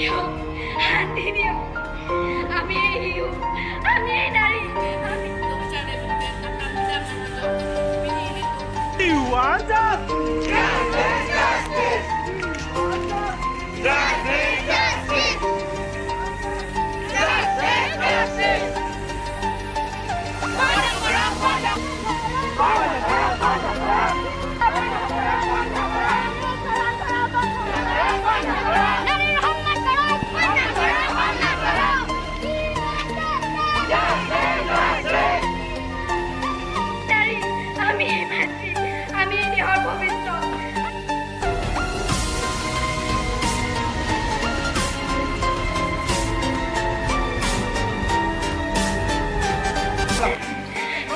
দিয়ক, শান্তি দিয়ক। আমি এই শিশু, আমি এই নাৰী, আমি We want justice! Justice! Justice! Justice! Justice! বন্ধ কৰক, বন্ধ বন্ধ কৰক, বন্ধ কৰক! বন্ধ কৰক! বন্ধ কৰক! নাৰীৰ সন্মান কৰক, বন্ধ কৰক, বন্ধ কৰক। Justice! Justice! নাৰী, আমি এই মাতৃ, আমি এই দেশৰ ভৱিষ্যত।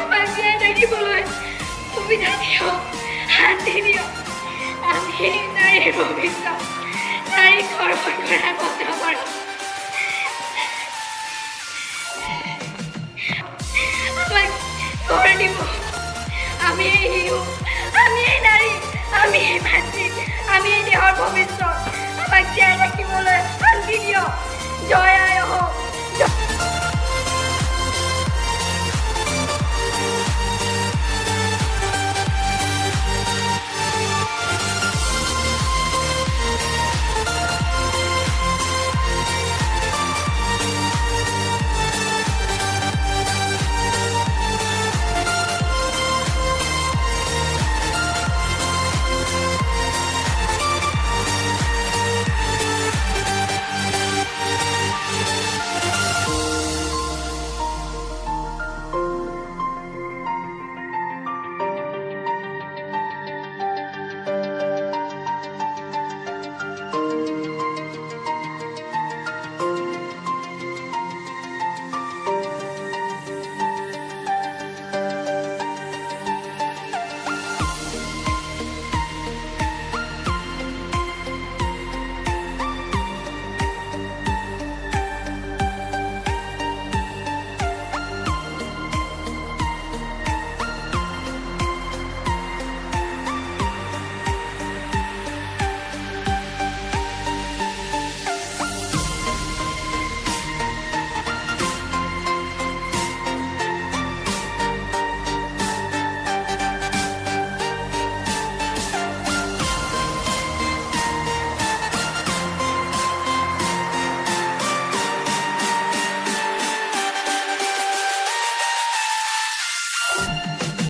আমাক জীয়াই থাকিবলৈ সুবিধা দিয়ক, শান্তি দিয়ক। আমি এই নাৰীৰ ভৱিষ্যত। নাৰীক ধৰ্ষণ কৰা বন্ধ কৰক। আমাক ঘৰ দিব। আমি এই শিশু, আমি এই নাৰী, আমি এই মাতৃ।